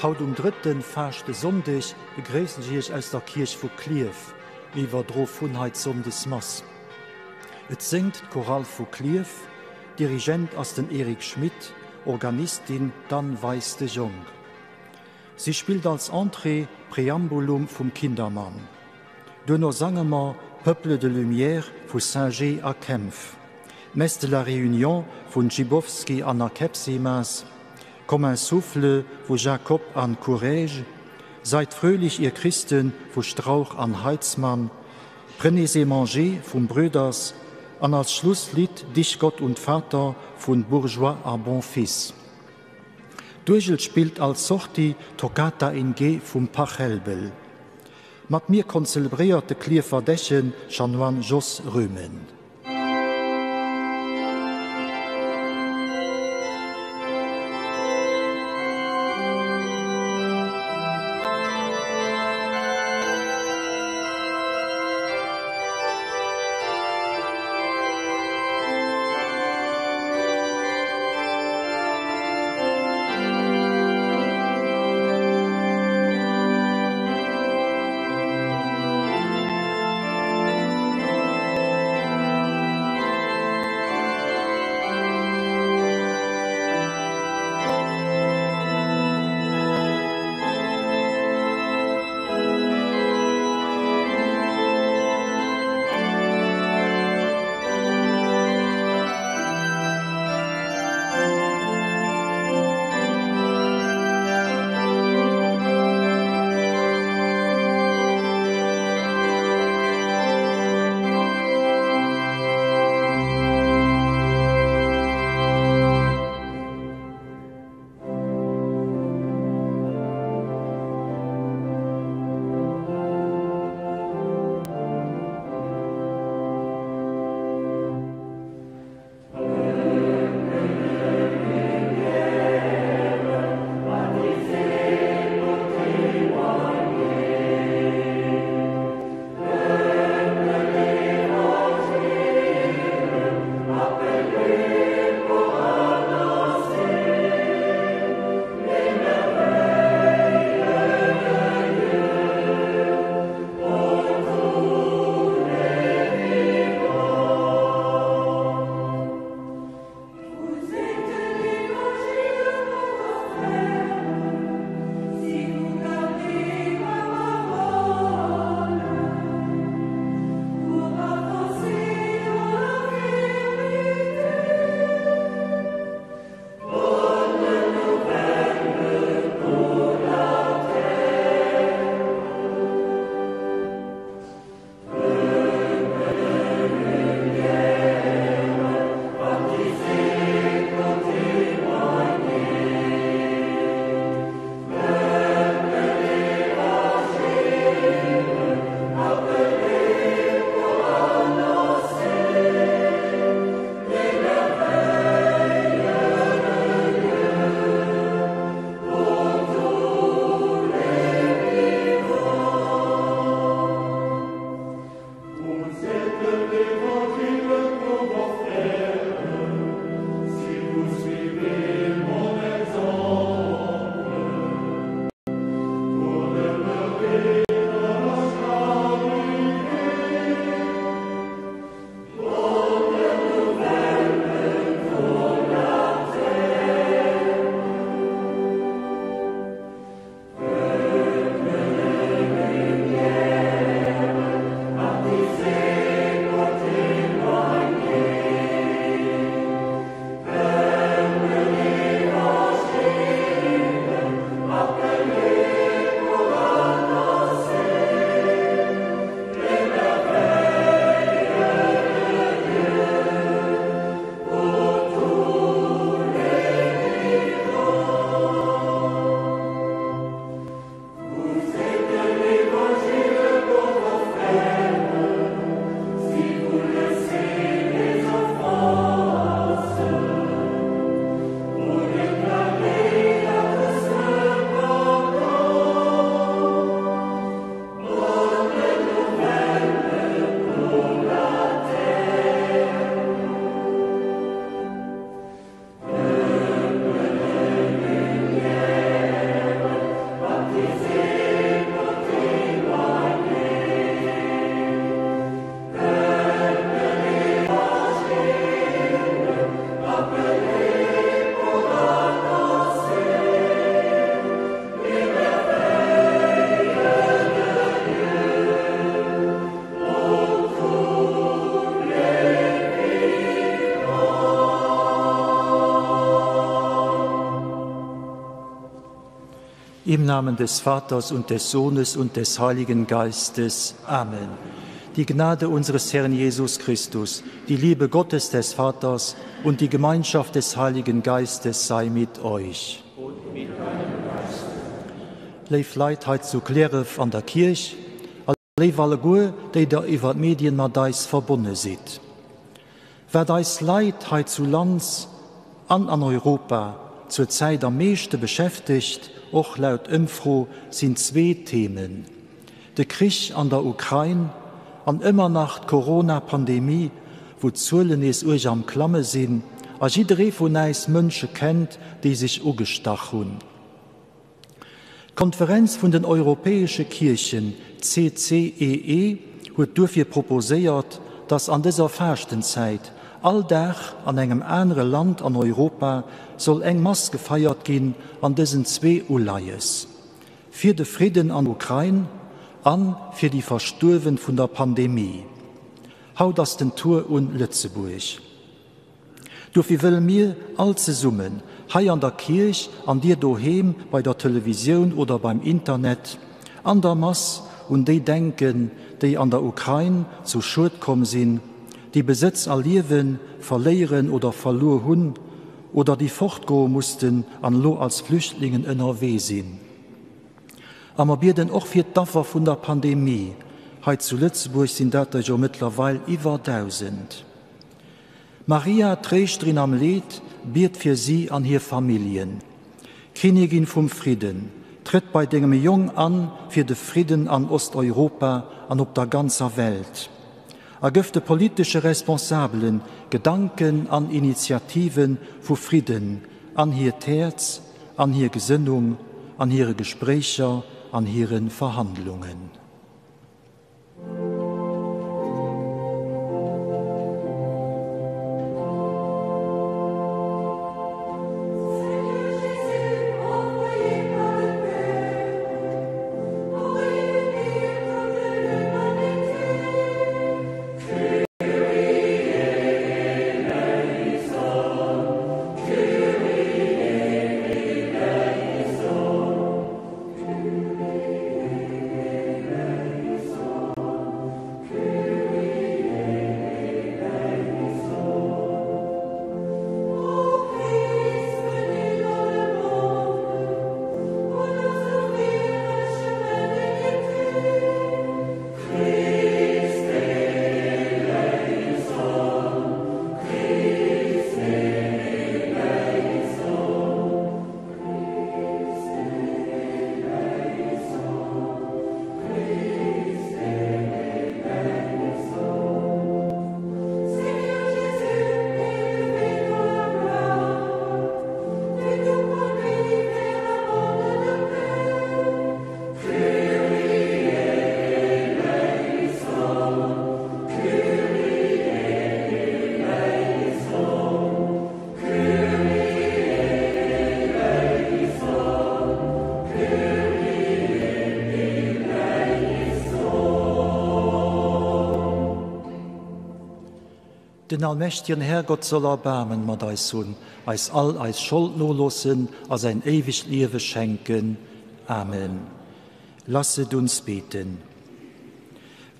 Haut um drëtten Faaschtesonndeg begréissen ech Iech aus der Kierch vu Klierf. Mir iwwerdro vun hei d'Sonndesmass. Et séngt d'Chorale vu Klierf, Dirigent ass den Eric Schmit, Organistin d'Anne Weis-de Jong. Si spillt als Entrée Preambulum vum Kindermann. Duerno sange mer Peuple de lumière vu Singer a Kempf, Messe de la Réunion vun Gibowski an Akepsimas, Comme un souffle vu Jacob an Courrèges, Seid fröhlich ihr Christen vu Strauch an Heitzmann, Prenez et mangez vum Bröders an als Schlusslidd Dich Gott und Vater vun Bourgeois a Bonfils. D'Uergel spillt als Sortie Toccata in G vum Pachelbel. Mat mir konzelebréiert de Klierfer Dechen Chanoine Jos Roemen. Im Namen des Vaters und des Sohnes und des Heiligen Geistes. Amen. Die Gnade unseres Herrn Jesus Christus, die Liebe Gottes des Vaters und die Gemeinschaft des Heiligen Geistes sei mit euch. Léif Leit hei zu Cliärref an der Kierch a léif alleguer, déi der iwwer d'Medien mat eis verbonne sidd. Wat eis Leit hei zu Lands an an Europa zur Zäit am meeschte beschäftegt, och laut Ëmfro, sinn zwee Themen, de Krich an der Ukrain an ëmmer nach d'Corona-Pandemie, wou d'Zuelen nees uerg am Klamme sinn a jidderee vun äis Mënsche kennt, déi sech ugestach hunn. D'Konferenz vun den europäesche Kierchen, CCEE, huet duerfir proposéiert, datt an dëser Faaschtenzäit all Dag an engem anere Land an Europa soll eng Mass gefeiert ginn an dësen zwee Uleies, fir de Fridden an Ukrain a fir déi Verstuerwen vun der Pandemie. Haut ass den Tour un Lëtzebuerg. Dofir wëlle mir all zesummen, hei an der Kierch an dir doheem bei der Televisioun oder beim Internet, an der Mass un déi denken, déi an der Ukrain zu Schued komm sinn, déi Besëtz a Liewe verléieren oder verluer hunn oder déi fortgoe mussten an elo als Flüchtlingen ënnerwee sinn. A mer bieden och fir d'Affer vun der Pandemie, hei zu Lëtzebuerg sinn dat der jo mëttlerweil iwwer 1.000. Maria, Tréischterin am Leed, biet fir si an hir Familljen. Kinnigin vum Fridden, trëtt bei dengem Jong an fir de Fridden an Osteuropa an op der ganzer Welt a gëff de politesche Responsabelen Gedanken an Initiative vu Fridden an hiert Häerz, an hir Gesënnung, an hire Gespréicher, an hire Verhandlungen. Den allmächtigen Herrgott soll Erbaarmen mat eis hunn, eis all eis Schold noloossen a säin éiwegt Liewe schenken. Amen. Lasset uns beten.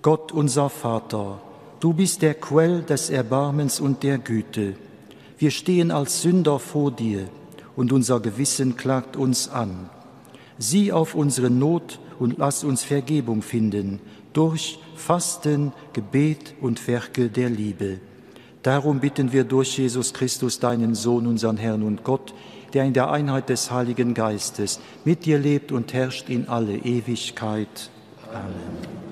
Gott, unser Vater, du bist der Quell des Erbarmens und der Güte. Wir stehen als Sünder vor dir, und unser Gewissen klagt uns an. Sieh auf unsere Not und lass uns Vergebung finden durch Fasten, Gebet und Werke der Liebe. Darum bitten wir durch Jesus Christus, deinen Sohn, unseren Herrn und Gott, der in der Einheit des Heiligen Geistes mit dir lebt und herrscht in alle Ewigkeit. Amen.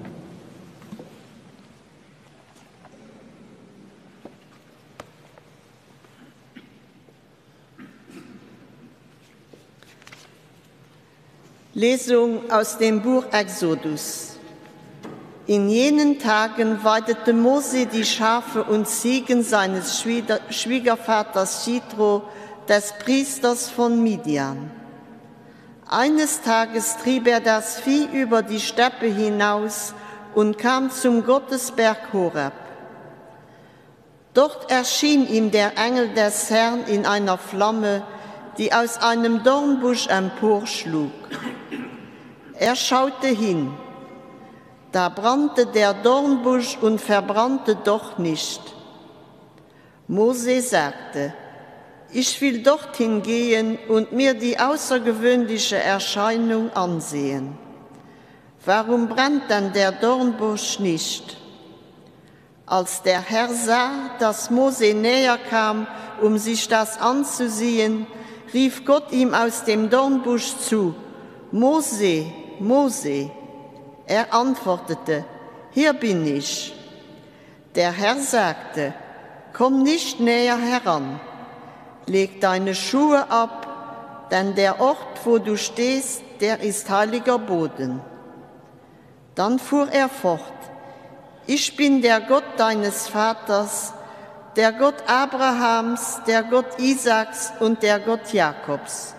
Lesung aus dem Buch Exodus. In jenen Tagen weidete Mose die Schafe und Ziegen seines Schwiegervaters Jitro, des Priesters von Midian. Eines Tages trieb er das Vieh über die Steppe hinaus und kam zum Gottesberg Horeb. Dort erschien ihm der Engel des Herrn in einer Flamme, die aus einem Dornbusch emporschlug. Er schaute hin. Da brannte der Dornbusch und verbrannte doch nicht. Mose sagte, ich will dorthin gehen und mir die außergewöhnliche Erscheinung ansehen. Warum brennt denn der Dornbusch nicht? Als der Herr sah, dass Mose näher kam, um sich das anzusehen, rief Gott ihm aus dem Dornbusch zu: Mose, Mose. Er antwortete: Hier bin ich. Der Herr sagte: Komm nicht näher heran. Leg deine Schuhe ab, denn der Ort, wo du stehst, der ist heiliger Boden. Dann fuhr er fort: Ich bin der Gott deines Vaters, der Gott Abrahams, der Gott Isaaks und der Gott Jakobs.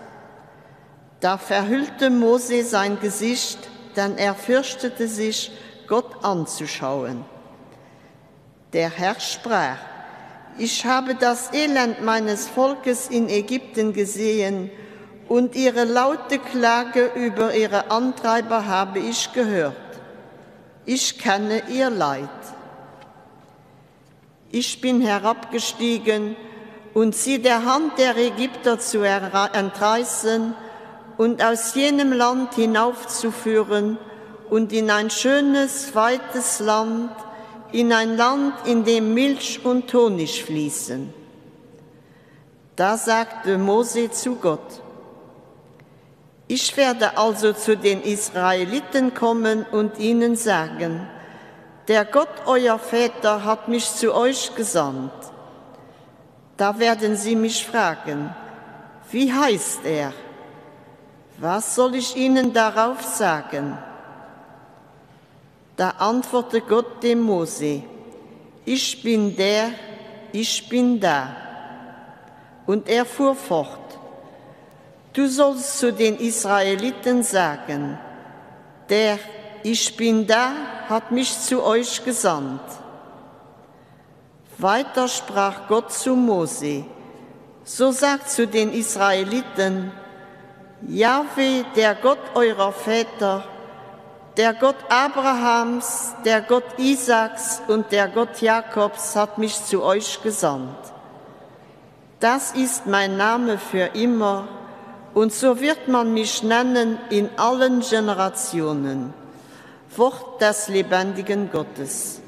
Da verhüllte Mose sein Gesicht, denn er fürchtete sich, Gott anzuschauen. Der Herr sprach: Ich habe das Elend meines Volkes in Ägypten gesehen, und ihre laute Klage über ihre Antreiber habe ich gehört. Ich kenne ihr Leid. Ich bin herabgestiegen, und sie der Hand der Ägypter zu entreißen und aus jenem Land hinaufzuführen und in ein schönes, weites Land, in ein Land, in dem Milch und Honig fließen. Da sagte Mose zu Gott, Ich werde also zu den Israeliten kommen und ihnen sagen, Der Gott euer Väter hat mich zu euch gesandt. Da werden sie mich fragen, wie heißt er? Was soll ich ihnen darauf sagen? Da antwortete Gott dem Mose, Ich bin der, ich bin da. Und er fuhr fort, Du sollst zu den Israeliten sagen, der Ich bin da hat mich zu euch gesandt. Weiter sprach Gott zu Mose, so sagt zu den Israeliten, Jahwe, der Gott eurer Väter, der Gott Abrahams, der Gott Isaaks und der Gott Jakobs hat mich zu euch gesandt. Das ist mein Name für immer, und so wird man mich nennen in allen Generationen. Wort des lebendigen Gottes.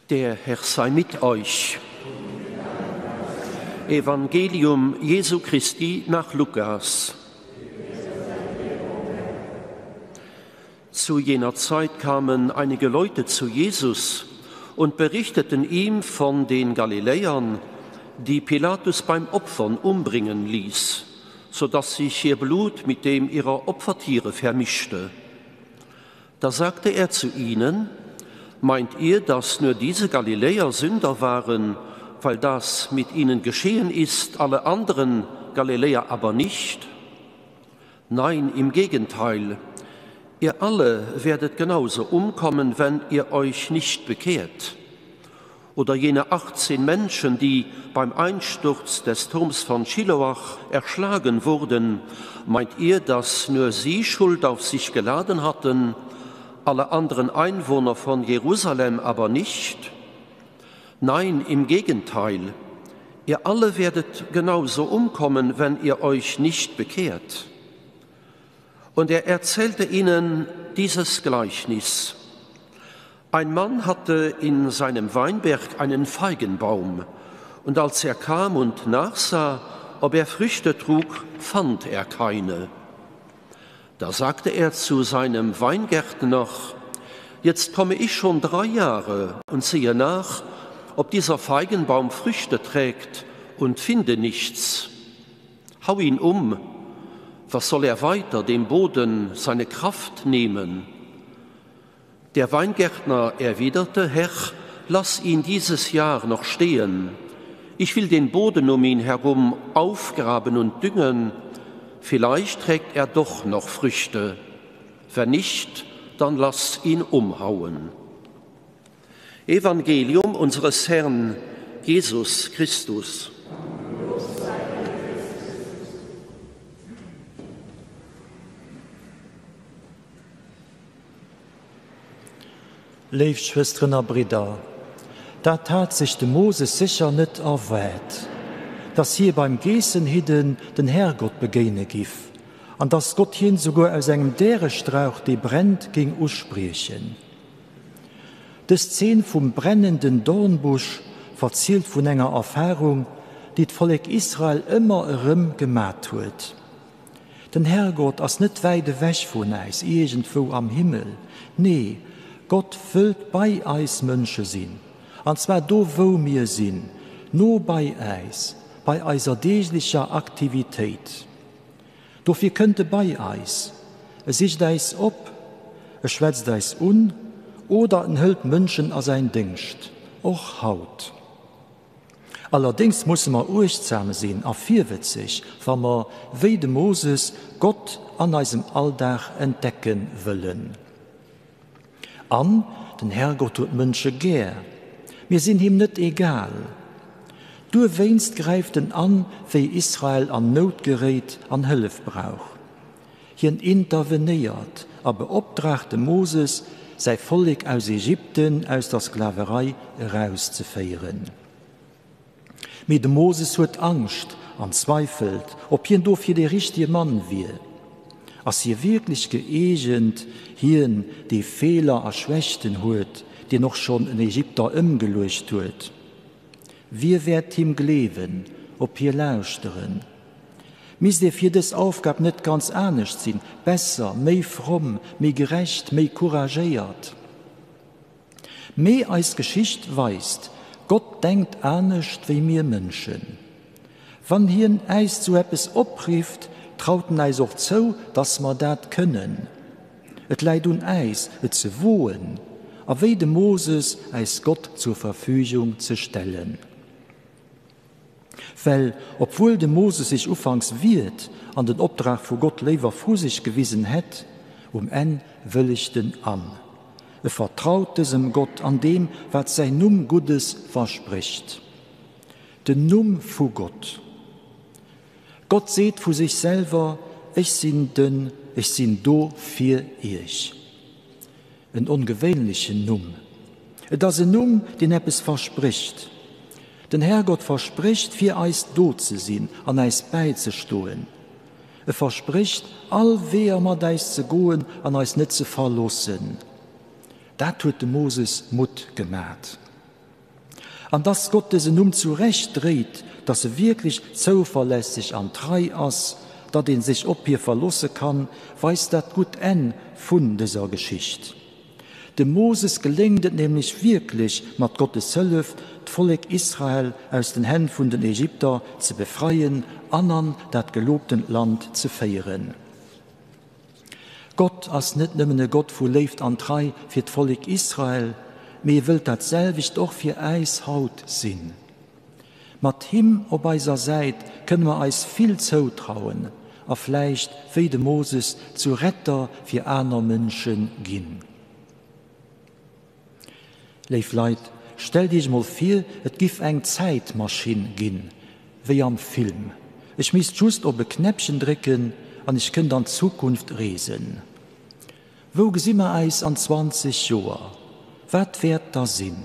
Der Herr sei mit euch. Evangelium Jesu Christi nach Lukas. Zu jener Zeit kamen einige Leute zu Jesus und berichteten ihm von den Galiläern, die Pilatus beim Opfern umbringen ließ, so dass sich ihr Blut mit dem ihrer Opfertiere vermischte. Da sagte er zu ihnen: Meint ihr, dass nur diese Galiläer Sünder waren, weil das mit ihnen geschehen ist, alle anderen Galiläer aber nicht? Nein, im Gegenteil, ihr alle werdet genauso umkommen, wenn ihr euch nicht bekehrt. Oder jene 18 Menschen, die beim Einsturz des Turms von Schiloach erschlagen wurden, meint ihr, dass nur sie Schuld auf sich geladen hatten, alle anderen Einwohner von Jerusalem aber nicht? Nein, im Gegenteil, ihr alle werdet genauso umkommen, wenn ihr euch nicht bekehrt. Und er erzählte ihnen dieses Gleichnis. Ein Mann hatte in seinem Weinberg einen Feigenbaum, und als er kam und nachsah, ob er Früchte trug, fand er keine. Da sagte er zu seinem Weingärtner: Jetzt komme ich schon drei Jahre und sehe nach, ob dieser Feigenbaum Früchte trägt und finde nichts. Hau ihn um, was soll er weiter dem Boden seine Kraft nehmen? Der Weingärtner erwiderte: Herr, lass ihn dieses Jahr noch stehen. Ich will den Boden um ihn herum aufgraben und düngen. Vielleicht trägt er doch noch Früchte. Wenn nicht, dann lass ihn umhauen. Evangelium unseres Herrn Jesus Christus. Léif Schwësteren a Bridder, dat hat sech de Moses sécher net erwaart, dass hie beim Geessenhidden den Herrgott begéine giff an dass Gott hien souguer aus engem Därestrauch, dee brennt, géing uspriechen. Dës Zeen vum brennenden Dornbusch verzielt vun enger Erfarung, déi d'Vollek Israel ëmmer erëm gemat huet. Den Herrgott ass net wäit ewech vun äis, iergendwou am Himmel. Nee, Gott wëllt bei eis Mënsche sinn, an zwar do wou mir sinn, no bei äis, bei eiser deeglecher Aktivitéit. Dofir kënnt e bei eis, e sicht äis op, e schwätzt äis un oder en hëlt Mënschen a säin Déngscht, och haut. Allerdéngs musse mer uechtsam sinn a virwëtzeg, wa mer, wéi de Moses, Gott an eisem Alldag entdecke wëllen. An den Herrgott huet d'Mënsche gär. Mir sinn him net egal. Duerwéinst gräift en an, wéi Israel an Nout geréit an Hëllef brauch. Hien intervenéiert a beoptraagt de Moses, säi Vollek aus Ägypten, aus der Sklaverei erauszeféieren. Mee de Moses huet Angscht an zweifelt, ob hien dofir dee richtege Mann wier. Ass hie wierklech gëeegent, hien, dee Feeler a Schwächten huet, deen och schonn en Ägypter ëmgeluecht huet? Wie wäert him gleewen, op hie lauschteren? Misst ee fir dës Aufgab net ganz anescht sinn, besser, méi fromm, méi gerecht, méi couragéiert? Mee eis Geschicht weist, Gott denkt anescht wéi mir Mënschen. Wann hien äis zu eppes oprifft, traut en äis och zou, dass mer dat kënnen. Et läit un äis, et ze woen a wéi de Moses äis Gott zur Verfügung ze stellen. Well obwuel de Moses sech ufanks wiert an den Opdrag vu Gott léiwer vu sech gewisen hätt, um Enn wëllegt en an. E vertraut dësem Gott an deem, wat säin Numm Guddes versprécht. Den Numm vu Gott. Gott seet vu sech selwer, Ech sinn den, ech sinn do fir iech. En ongewéinlechen Numm. Et ass en Numm, deen eppes versprécht. Den Herrgott versprécht, fir eis do ze sinn an äis bäizestoen. E versprécht, all Weeër mat äis ze goen an eis net ze verloossen. Dat huet dem Moses Mutt gemat. An dass Gott dësen Numm zu Recht dréit, dass e wierklech zouverlässeg an trei ass, datt ee sech op hie verloosse kann, weist dat gutt Enn vun dëser Geschicht. Dem Moses geléngt et nämlech wierklech, mat Gottes Hëllef, d'Vollek Israel aus den Hänn vun den Ägypter ze befreien an an dat gelobtent Land ze féieren. Gott ass net nëmmen e Gott vu Léift an Trei fir d'Vollek Israel, mee e wëllt dat selwecht och fir äis haut sinn. Mat him op eiser Säit kënne mer eis vill zoutrauen a vläicht, wéi de Moses, zu Retter fir aner Mënsche ginn. Léif Leit, stellt iech mol vir, et giff eng Zäitmaschinn ginn, wéi am Film. Ech misst just op e Knäppchen drécken an ech kënnt an d'Zukunft reesen. Wou gesi mer äis an 20 Joer? Wat wäert da sinn?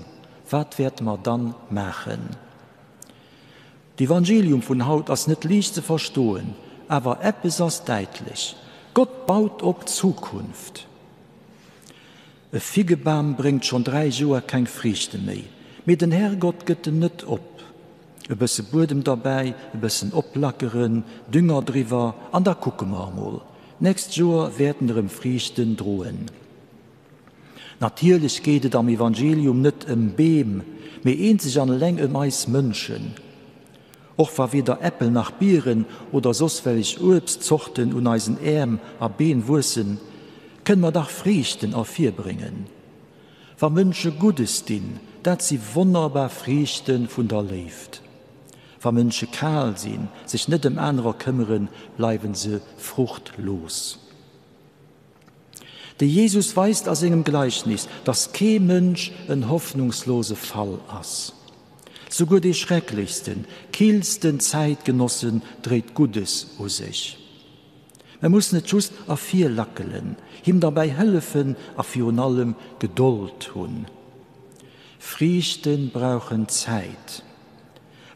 Wat wäerte mer dann maachen? D'Evangelium vun haut ass net liicht ze verstoen, awer eppes ass däitlech, Gott baut op d'Zukunft. E Figgebam bréngt schonn 3 Joer keng Friichte méi, mee den Herrgott gëtt en net op. E bësse Buedem derbäi, e bëssen oplackeren, Dünger driwwer an da kucke mer emol. D'nächst Joer wäert en erëm Friichten droen. Natierlech geet et am Evangelium net ëm Beem, mee eenzeg an eleng ëm eis Mënschen. Och wa weder Äppel nach Bieren oder soss wellech Uebstzorten un eisen Äerm a Been wuessen, kënne mer dach Friichten ervirbréngen. Wa Mënsche Guddes dinn, dat si wonnerbar Friichte vun der Léift. Wa Mënsche kal sinn, sech net ëm anerer këmmeren, bleiwen se fruchtlos. De Jesus weist a sengem Gleichnis, dass kee Mënsch en hoffnungslose Fall ass. Souguer dee schrecklechsten, killsten Zäitgenossen dréit Guddes u sech. Mer mussen et just ervirlackelen, him derbäi hëllefen a virun allem Gedold hunn. Friichte brauchen Zäit.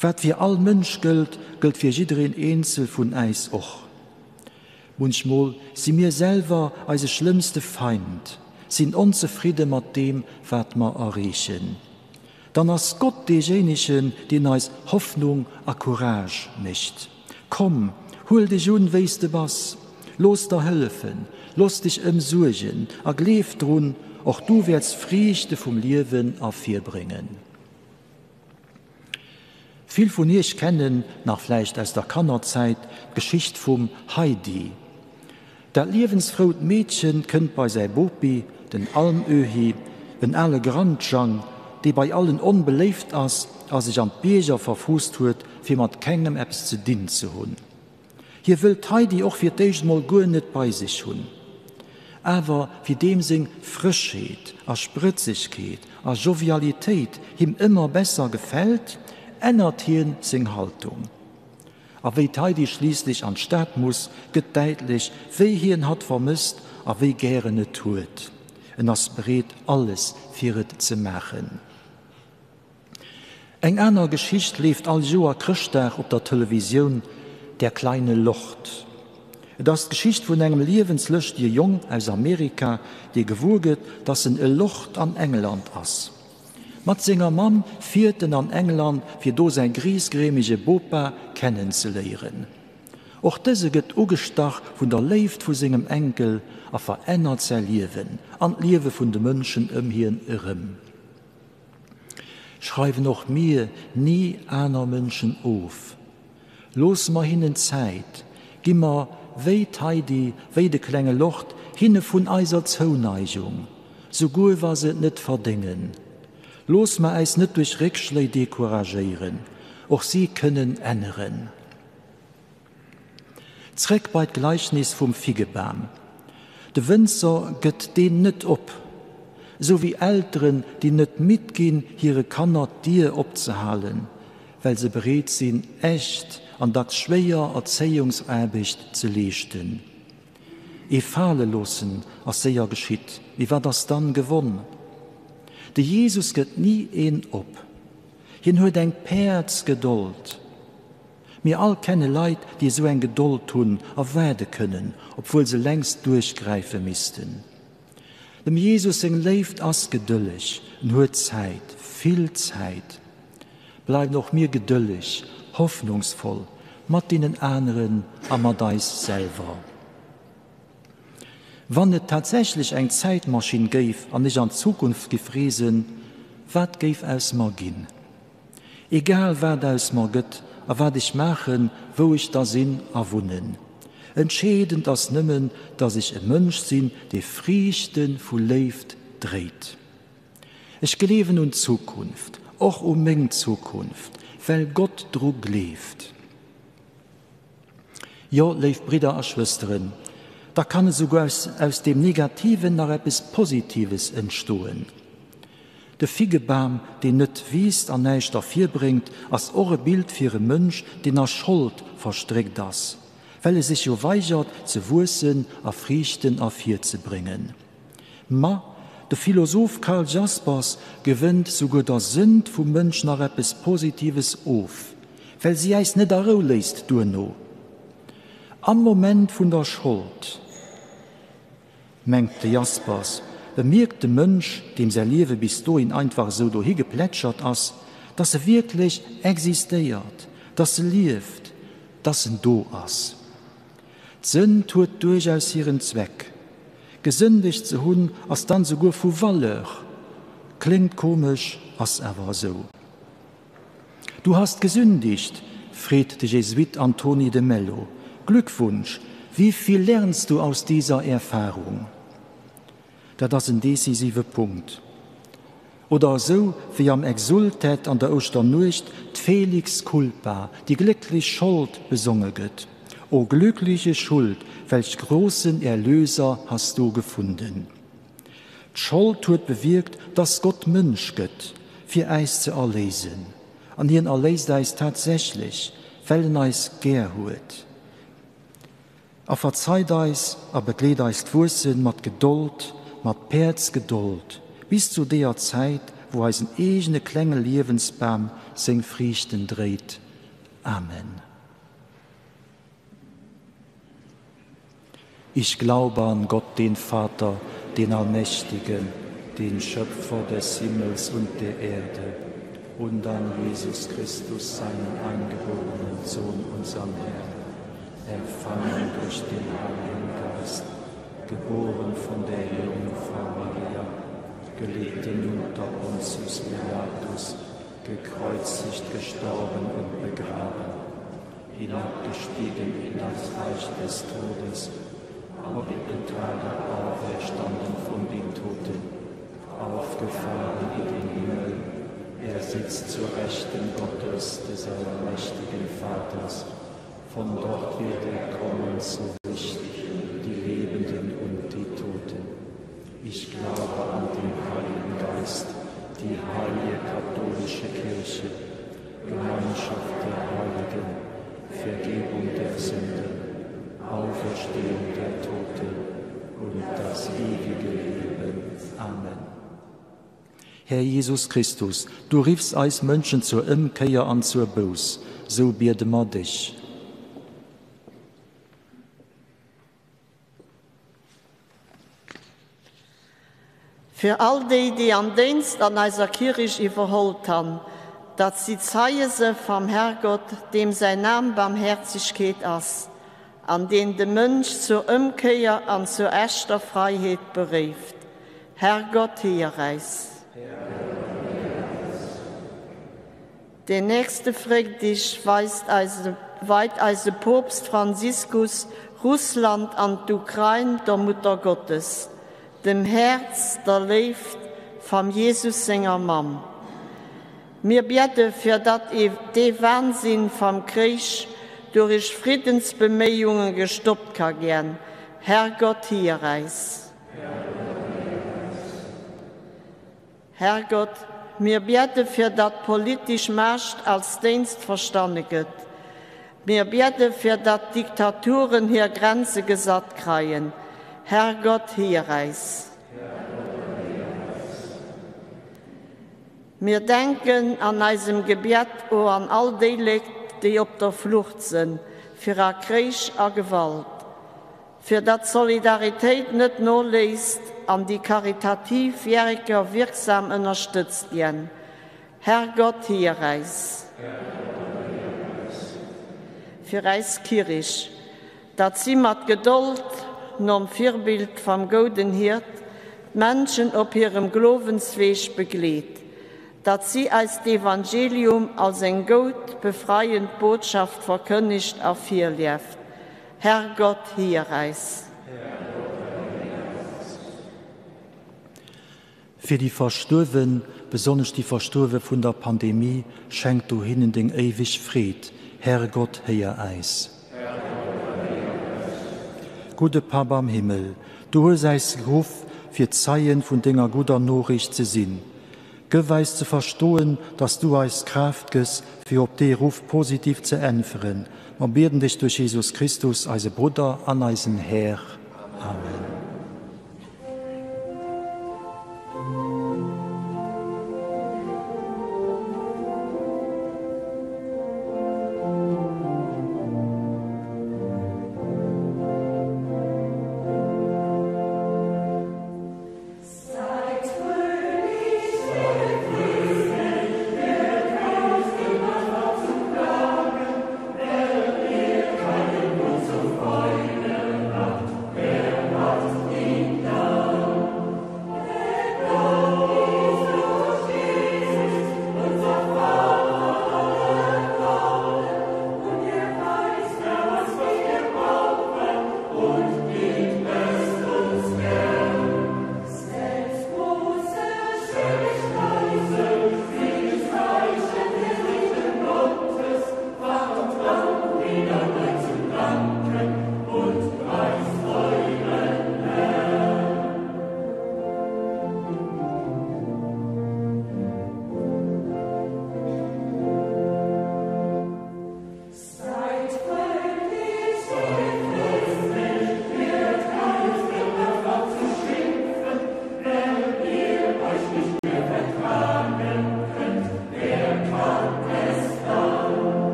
Wat fir all Mënsch gëllt, gëllt fir jiddereen eenzel vun äis och. Munchmol si mir selwer eise schlëmmste Feind, sinn onzefridde mat deem, wat mer erreechen. Dann ass Gott deejéinegen, deen eis Hoffnung a Courage mécht. Komm, huel dech un, wéi s de bass, looss der hëllefen, looss dech ëmsuergen a gleef drun, och du wäerts Friichte vum Liewen ervirbréngen. Vill vun iech kennen nach vläicht aus der Kannerzäit d'Geschicht vum Heidi. Dat liewensfrout Meedchen kënnt bei säi Bopi, den Almöhi, en ale Grandjang, dee bei allen onbeléift ass a sech an d'Bierger verfuusst huet, fir mat kengem eppes ze dinn ze hunn. Hie wëllt d'Heidi och fir d'éischt mol guer net bei sech hunn. Awer wéi deem seng Frëschheet a Sprëtzegkeet a Jovialitéit him ëmmer besser gefält, ännert hien seng Haltung. A wéi d'Heidi schliisslech an d'Stad muss, gëtt däitlech, wéi hien hatt vermësst a wéi gär en et huet. En ass bereet, alles fir et ze maachen. Eng aner Geschicht leeft all Joer Chrëschtdag op der Televisioun, Der kleine Lord. Et ass d'Geschicht vun engem liewenslëschtege Jong aus Amerika, dee gewuer gëtt, dass en e Lord an England ass. Mat senger Mamm fiert en an England, fir do säi griisgrämege Bopa kennenzeléieren. Och dëse gëtt ugestach vun der Léift vu sengem Enkel a verännert säi Liewen an d'Liewe vun de Mënschen ëm hien erëm. Schreiwen och mir ni aner Mënschen of. Loosse mer hinnen Zäit, gi mer, wéi d'Heidi, wéi de klenge Lord, hinne vun eiser Zouneigung, souguer wa se et net verdéngen. Loosse mer äis net duerch Réckschléi decouragéieren, och si kënnen änneren. Zréck bei d'Gleichnis vum Figgebam. De Wënzer gëtt deen net op, esou wéi Elteren, déi net midd ginn, hire Kanner d'Dier opzehalen, well se bereet sinn, echt an dacks schwéier Erzéiungsaarbecht ze leeschten. Ee fale loossen ass séier geschitt, mee wat ass dann gewonn? De Jesus gëtt ni een op. Hien huet eng Päerdsgedold. Mir all kenne Leit, déi esou eng Gedold hunn a waarde kënnen, obwuel se längst duerchgräife missten. Dem Jesus seng Léift ass gedëlleg, en huet Zäit, vill Zäit. Bleiwen och mir gedëlleg, hoffnungsvoll, mat deenen aneren a mat eis selwer. Wann et tatsächlech eng Zäitmaschinn géif an ech an d'Zukunft giff reesen, wat géif aus mer ginn? Egal wat aus mer gëtt a wat ech maachen, wou ech da sinn a wunnen. Entscheedend ass nëmmen, dass ech e Mënsch sinn, dee Friichte vu Léift dréit. Ech gleewen un d'Zukunft, och u meng Zukunft, well Gott dru gleeft. Jo, léif Bridder a Schwësteren, da kann esouguer aus deem Negativen nach eppes Positives entstoen. De Figgebam, deen net wiisst an näischt ervirbréngt, ass och e Bild fir e Mënsch, deen a Schold verstréckt ass, well e sech jo weigert ze wuessen a Friichten ervirzebréngen. Ma de Philosoph Karl Jaspers gewënnt souguer der Sënd vum Mënsch nach eppes Positives of, well si äis net a Rou léisst duerno. Am Moment vun der Schold, mengt de Jaspers, bemierkt de Mënsch, deem säi Liewe bis dohin einfach esou dohi geplätschert ass, dass e wierklech existéiert, dass e lieft, dass en do ass. D'Sënd huet duerchaus hiren Zweck. Gesëndegt ze hunn ass dann souguer vu Valeur. Kléngt komesch, ass awer esou. Du hast gesündigt? freet de Jesuit Antoni de Mello. Glückwunsch! Wie viel lernst du aus dieser Erfahrung? Dat ass en decisive Punkt. Oder esou wéi am Exultet an der Ouschternuecht d'Felix culpa, déi glécklech Schold, besonge gëtt, O glückliche Schuld, welch großen Erlöser hast du gefunden. D'Schold huet bewierkt, dass Gott Mënsch gëtt, fir äis ze erléisen. An hien erléist äis tatsächlech, well en eis gär huet. A verzeit eis a begleet eist Wuessen mat Gedold, mat Päerdsgedold, bis zu deeër Zäit, wou eisen eegene klenge Liewensbam seng Friichten dréit. Amen. Ich glaube an Gott, den Vater, den Allmächtigen, den Schöpfer des Himmels und der Erde, und an Jesus Christus, seinen eingeborenen Sohn, unseren Herrn, empfangen durch den Heiligen Geist, geboren von der Jungfrau Maria, gelitten unter Pontius Pilatus, gekreuzigt, gestorben und begraben, hinabgestiegen in das Reich des Todes, am dritten Tage auferstanden von den Toten, aufgefahren in den Himmel, er sitzt zur Rechten Gottes, des allmächtigen Vaters, von dort wird er kommen zu richten, die Lebenden und die Toten. Ich glaube an den Heiligen Geist, die heilige katholische Kirche, Gemeinschaft der Heiligen, Vergebung der Sünden, Auferstehung der Toten und das ewige Leben. Amen. Här Jesus Christus, du riffs eis Mënschen zur Ëmkéier an zur Bouss, sou biede mer dech. Fir all déi, déi an Déinst an eiser Kirich iwwerhollt han, datt si Zeie se vam Herrgott, deem säin Nam Barmhärzigkeet ass, an deen de Mënsch zur Ëmkéier an zur echter Freiheet beréift. Herrgott, héier äis. Den nächste Fréckdich weist eise weit eise Poopst Franziskus Russland an d'Ukrain der Muttergottes, dem Häerz der Léift vam Jesus senger Mamm. Mir biedde fir datt dee Wahnsinn vam Kréich durich Friddensbeméihunge gestoppt ka giän. Herrgott, héier äis. Herrgott, mir biedde fir datt politisch Macht als Déinst verstanne gëtt. Mir biedde fir datt Diktaturen hir Grenze gesatt kreien. Herrgott, héier äis. Mir denken an eisem Gebiet o an all déi Lékt, déi op der Flucht sënn vira Kréich a Gewalt. Fir datt d'Solidaritéit net noléisst an déi karitativ Wierker wirksam ënnerstëtzt ginn. Herrgott, héier äis. Fir äis Kirich, datt si mat Gedold, nom Virbild vam gouden Hiert, d'Menschen op hirem Glowensweeg begleet, datt si eis d'Evangelium als eng goud, befreiend Botschaft verkënnigt a virlieft. Herrgott, héier äis. Fir déi Verstuerwen, besonnesch déi Verstuerwe vun der Pandemie, schenk du hinnen deng éiweg Freed. Herrgott, héier äis. Gudde Papp am Himmel, du hues äis geruff, fir Zeien vun denger gudder Noriicht ze sinn. Gëff äis ze verstoen, dass du eis d'Kraaft gëss, fir op dee Ruff positiv ze äntweren. Mer bieden dech duerch Jesus Christus, eise Brudder an eisen Här. Amen.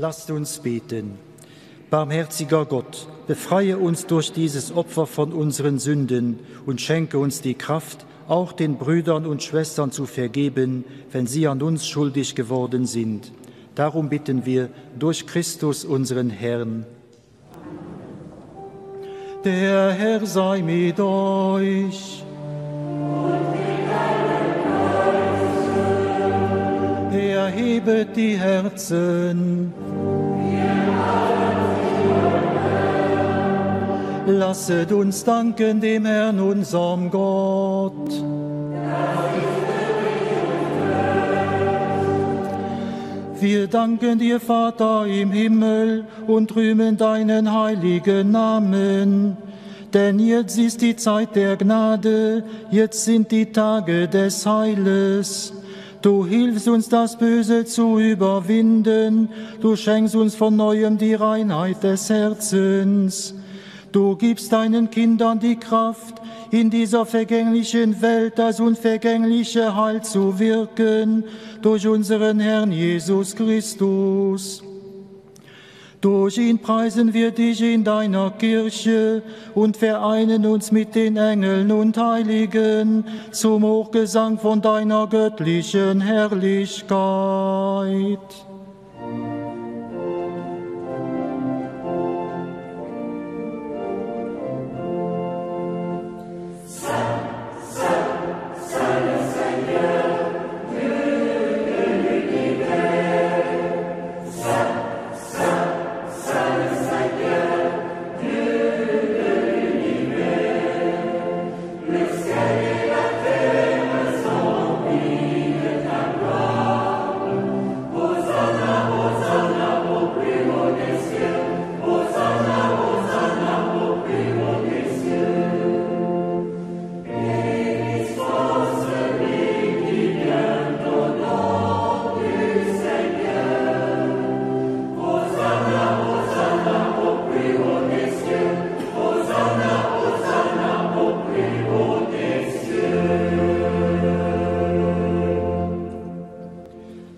Lasst uns beten. Barmherziger Gott, befreie uns durch dieses Opfer von unseren Sünden und schenke uns die Kraft, auch den Brüdern und Schwestern zu vergeben, wenn sie an uns schuldig geworden sind. Darum bitten wir durch Christus unseren Herrn. Der Herr sei mit euch. Erhebet die Herzen. Lasset uns danken dem Herrn, unserem Gott. Wir danken dir, Vater im Himmel, und rühmen deinen heiligen Namen. Denn jetzt ist die Zeit der Gnade, jetzt sind die Tage des Heiles. Du hilfst uns, das Böse zu überwinden, du schenkst uns von neuem die Reinheit des Herzens. Du gibst deinen Kindern die Kraft, in dieser vergänglichen Welt das unvergängliche Heil zu wirken, durch unseren Herrn Jesus Christus. Durch ihn preisen wir dich in deiner Kirche und vereinen uns mit den Engeln und Heiligen zum Hochgesang von deiner göttlichen Herrlichkeit.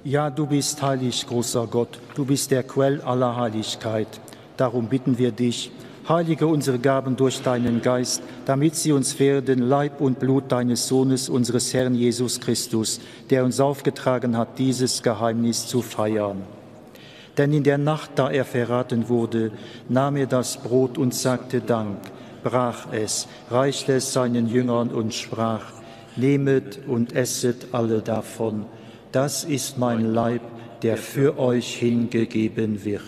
Ja, du bist heilig, großer Gott, du bist der Quell aller Heiligkeit. Darum bitten wir dich, heilige unsere Gaben durch deinen Geist, damit sie uns werden Leib und Blut deines Sohnes, unseres Herrn Jesus Christus, der uns aufgetragen hat, dieses Geheimnis zu feiern. Denn in der Nacht, da er verraten wurde, nahm er das Brot und sagte Dank, brach es, reichte es seinen Jüngern und sprach: Nehmet und esset alle davon. Das ist mein Leib, der für euch hingegeben wird.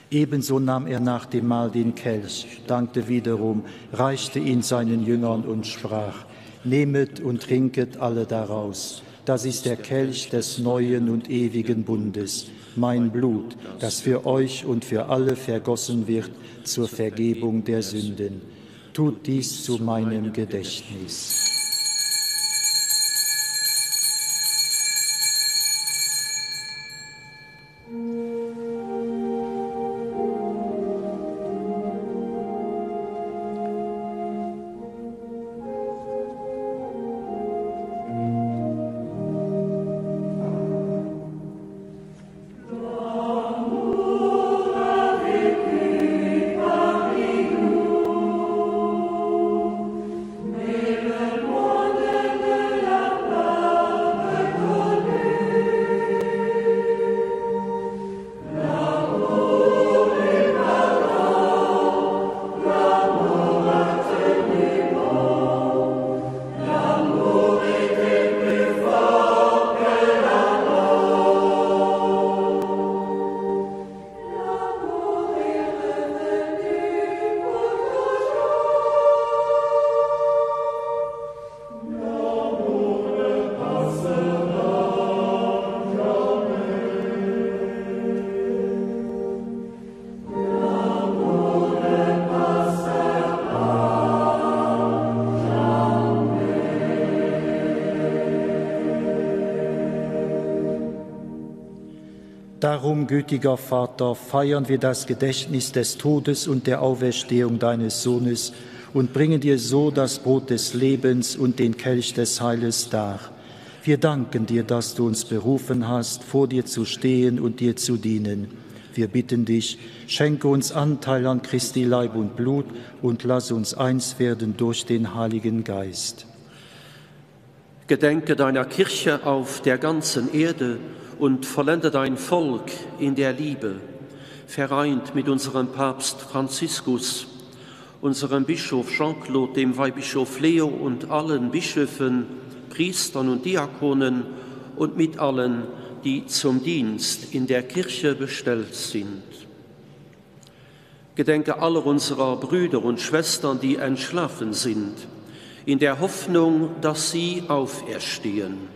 Ebenso nahm er nach dem Mahl den Kelch, dankte wiederum, reichte ihn seinen Jüngern und sprach: Nehmet und trinket alle daraus. Das ist der Kelch des neuen und ewigen Bundes, mein Blut, das für euch und für alle vergossen wird zur Vergebung der Sünden. Tut dies zu meinem Gedächtnis. Darum, gütiger Vater, feiern wir das Gedächtnis des Todes und der Auferstehung deines Sohnes und bringen dir so das Brot des Lebens und den Kelch des Heiles dar. Wir danken dir, dass du uns berufen hast, vor dir zu stehen und dir zu dienen. Wir bitten dich, schenke uns Anteil an Christi Leib und Blut und lass uns eins werden durch den Heiligen Geist. Gedenke deiner Kirche auf der ganzen Erde und vollende dein Volk in der Liebe, vereint mit unserem Papst Franziskus, unserem Bischof Jean-Claude, dem Weihbischof Leo und allen Bischöfen, Priestern und Diakonen und mit allen, die zum Dienst in der Kirche bestellt sind. Gedenke aller unserer Brüder und Schwestern, die entschlafen sind, in der Hoffnung, dass sie auferstehen.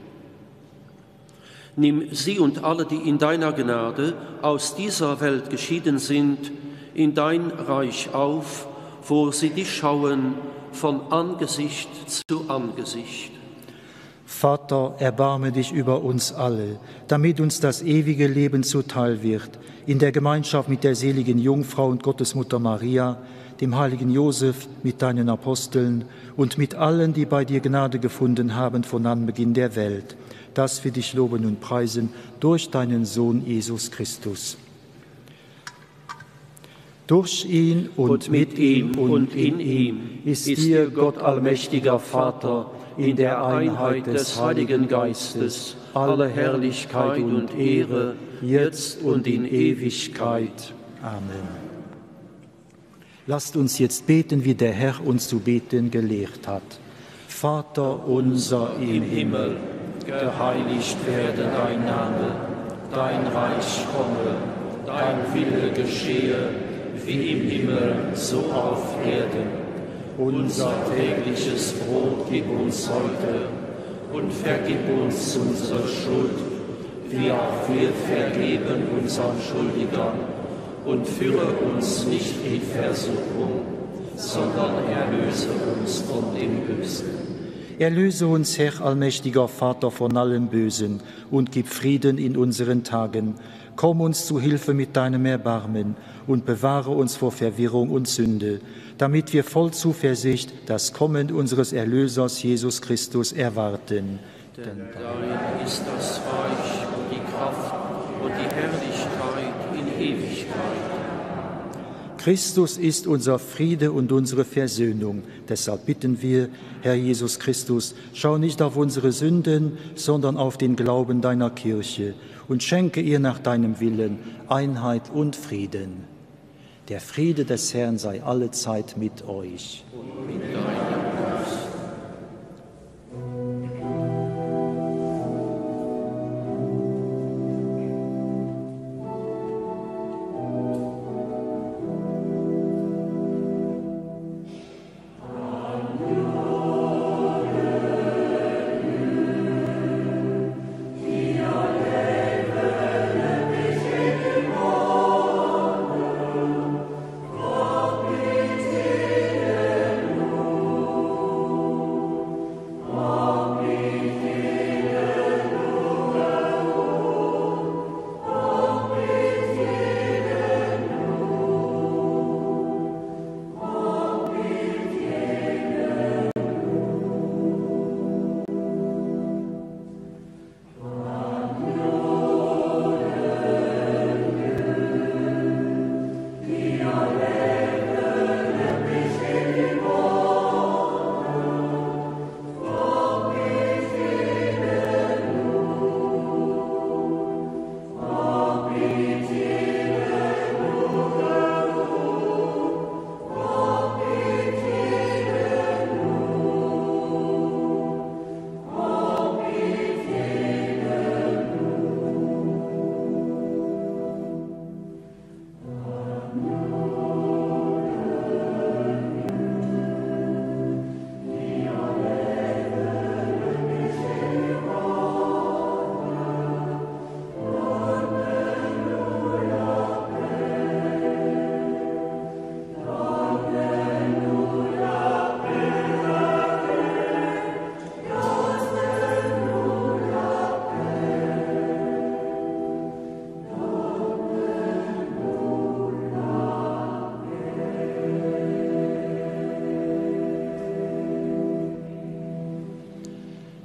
Nimm sie und alle, die in deiner Gnade aus dieser Welt geschieden sind, in dein Reich auf, wo sie dich schauen von Angesicht zu Angesicht. Vater, erbarme dich über uns alle, damit uns das ewige Leben zuteil wird. in der Gemeinschaft mit der seligen Jungfrau und Gottesmutter Maria, dem heiligen Josef, mit deinen Aposteln und mit allen, die bei dir Gnade gefunden haben von Anbeginn der Welt, dass wir dich loben und preisen durch deinen Sohn Jesus Christus. Durch ihn und, und mit ihm und in ihm ist dir, Gott allmächtiger Vater, in der Einheit des Heiligen Geistes, alle Herrlichkeit und Ehre, jetzt und in Ewigkeit. Amen. Lasst uns jetzt beten, wie der Herr uns zu beten gelehrt hat. Vater unser im Himmel, geheiligt werde dein Name, dein Reich komme, dein Wille geschehe, wie im Himmel, so auf Erden. Unser tägliches Brot gib uns heute und vergib uns unsere Schuld, wie auch wir vergeben unseren Schuldigern. Und führe uns nicht in Versuchung, sondern erlöse uns von dem Bösen. Erlöse uns, Herr allmächtiger Vater, von allem Bösen und gib Frieden in unseren Tagen. Komm uns zu Hilfe mit deinem Erbarmen und bewahre uns vor Verwirrung und Sünde, damit wir voll Zuversicht das Kommen unseres Erlösers Jesus Christus erwarten. Denn dein ist das Reich und die Kraft und die Herrlichkeit in Ewigkeit. Christus ist unser Friede und unsere Versöhnung. Deshalb bitten wir, Herr Jesus Christus, schau nicht auf unsere Sünden, sondern auf den Glauben deiner Kirche und schenke ihr nach deinem Willen Einheit und Frieden. Der Friede des Herrn sei allezeit mit euch. Und mit deinem Geist.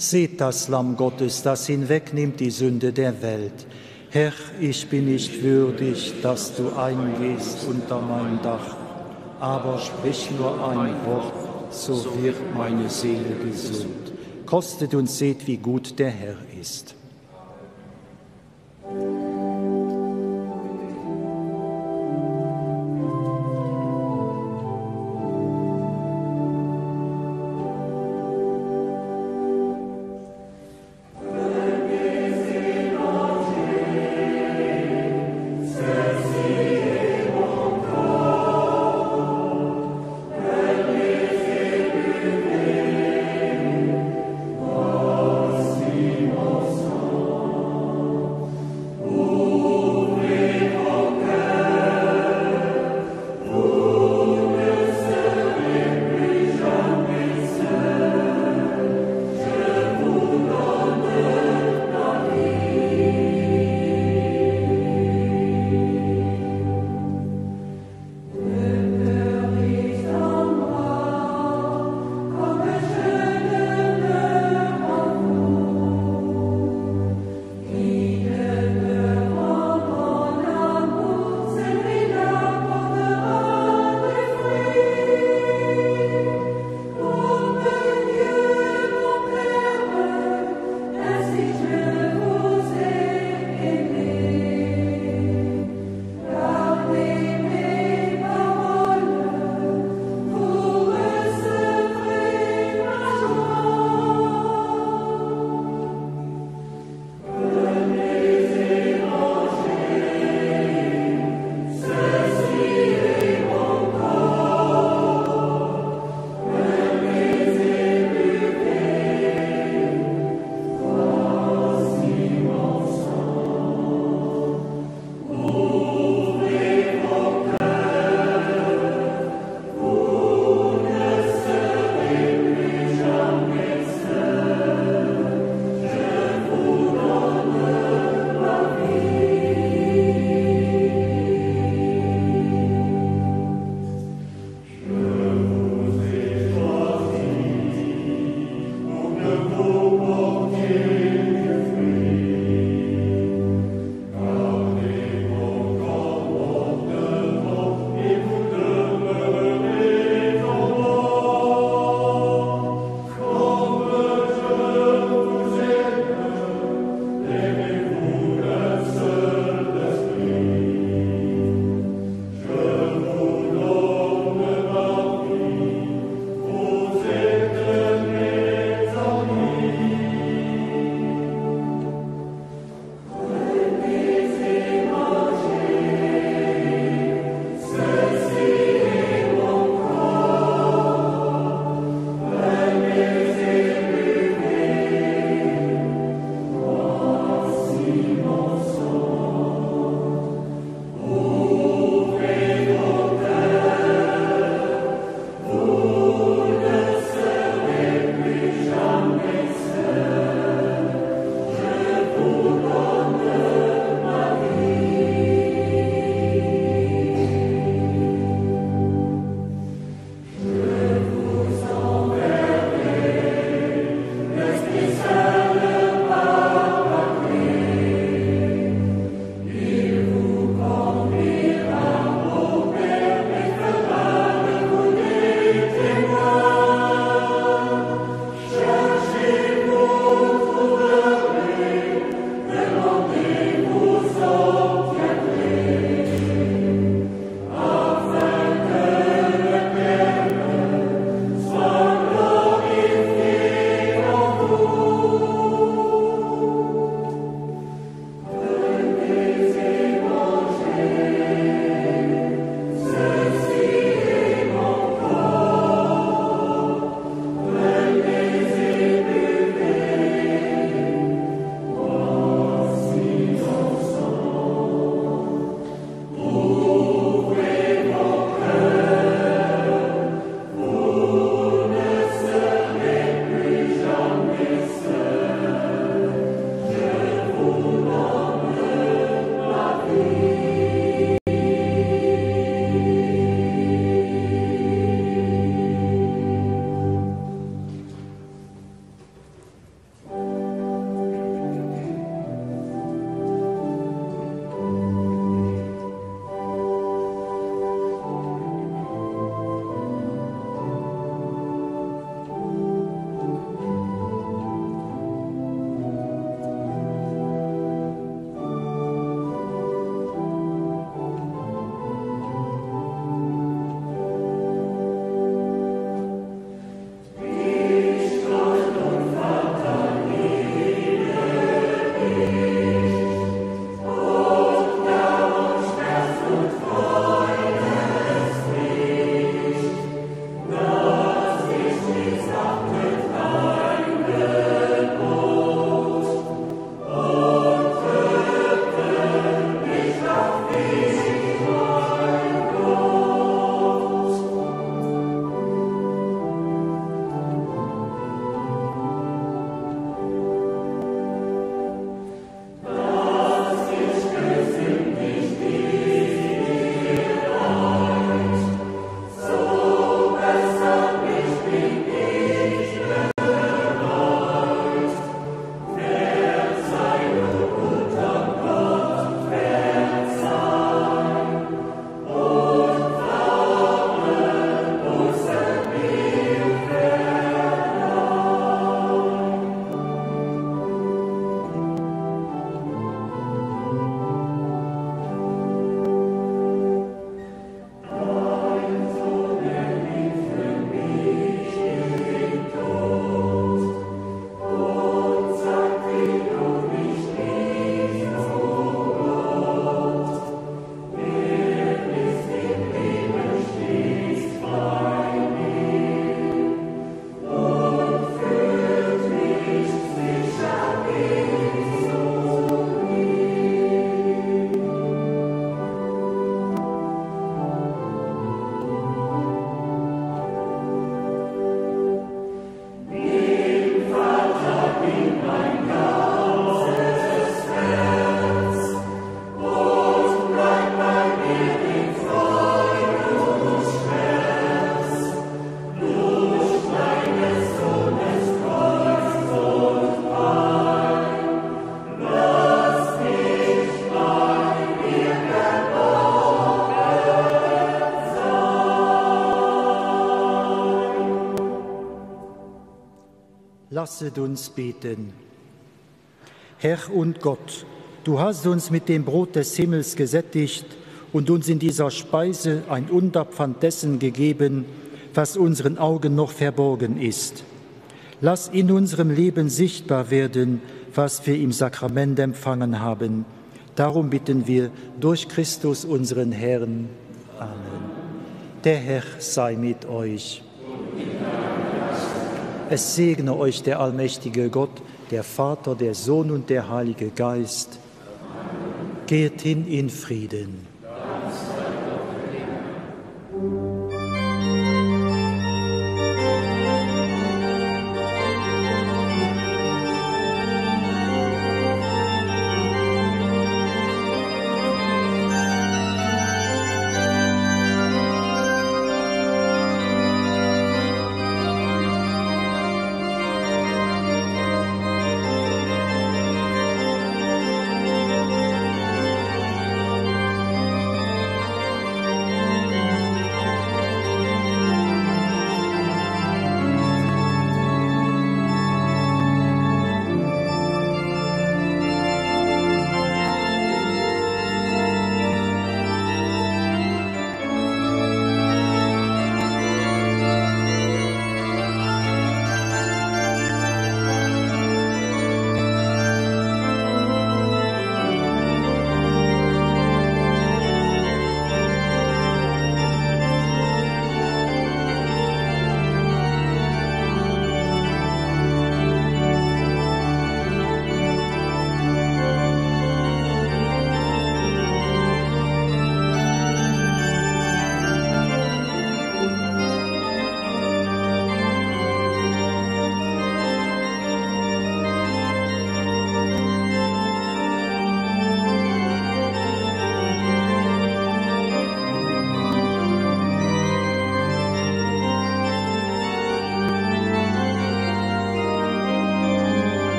Seht das Lamm Gottes, das hinwegnimmt die Sünde der Welt. Herr, ich bin nicht würdig, dass du eingehst unter mein Dach, aber sprich nur ein Wort, so wird meine Seele gesund. Kostet und seht, wie gut der Herr ist. Lasset uns beten. Herr und Gott, du hast uns mit dem Brot des Himmels gesättigt und uns in dieser Speise ein Unterpfand dessen gegeben, was unseren Augen noch verborgen ist. Lass in unserem Leben sichtbar werden, was wir im Sakrament empfangen haben. Darum bitten wir durch Christus unseren Herrn. Amen. Der Herr sei mit euch. Es segne euch der allmächtige Gott, der Vater, der Sohn und der Heilige Geist. Geht hin in Frieden.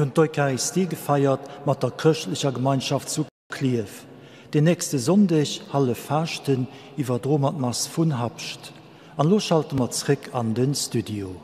Mir hunn d'Eucharistie gefeiert mat der chrëschtlecher Gemeinschaft zu Klierf. Den nächste Sonndeg, Hallef Faaschten, iwwerdroe mer d'Mass vun Habscht. An elo schalte mer zréck an den Studio.